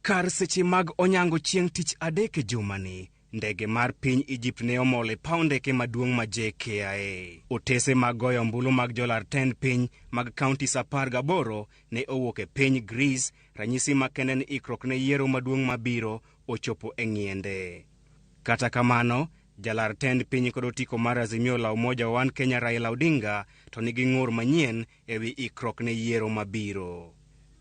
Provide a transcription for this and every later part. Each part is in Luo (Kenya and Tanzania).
Kar seche mag onyango chieng' tich adek e jumani, ndege mar piny Egypt ne omol e paw ndeke maduong' ma JKIA. Otese mag goyo ombulu mag jolar tend piny mag counties 18 ne owuok e piny Greece, ranyisi makende ni ikruok ne yiero maduong' mabiro ochopo e ng'iende. Kata kamano, jalar tend piny kod otiko mar Azimio la Umoja One Kenya Raila Odinga to nigi ng'ur manyien ewi ikruok ne yiero mabiro.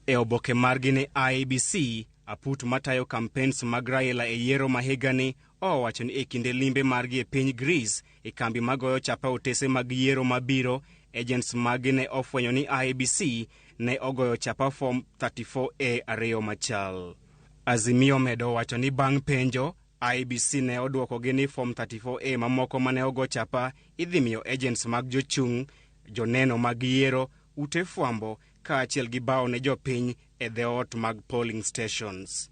E oboke margi ne IEBC, aput matayo campaigns mag Raila e yiero ma higani owacho ni e kinde limbe margi e piny Greece e kambi magoyo chapa otese mag yiero mabiro, agents maggi ne ofwenyo ni IEBC ne ogoyo chapa form 34A ariyo machal. Azimio medo wacho ni bang' penjo, IEBC ne odwokogi ni form 34A mamoko mane ogo chapa idhi miyo agents mag jochung', joneno mag yiero, ute fwambo kaachiel gi bao ne jopiny e dhoot mag polling stations.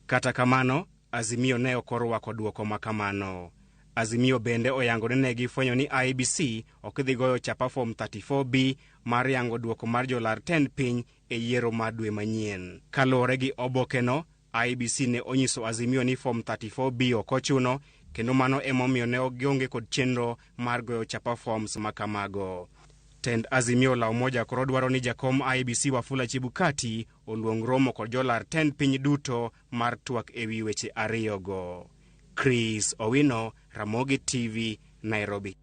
Kata kamano, Azimio ne ok orwako dwoko ma kamano. Azimio bende oyango ni ne gifwenyo ni IEBC ok dhi goyo chapa form 34B mar yango dwoko mar jolar tend piny e yiero mar dwe manyien. Kaluwore gi obokeno, IEBC ne onyiso Azimio ni form 34B ok ochuno kendo mano emomiyo ne gionge kod chenro mar goyo chapa forms ma kamago. Tend Azimio la Umoja koro dwaro ni jakom IEBC Wafula Chebukati oluong romo kod jolar tend piny duto mar twak ewi weche ariyogo. Chris Owino, Ramogi TV, Nairobi.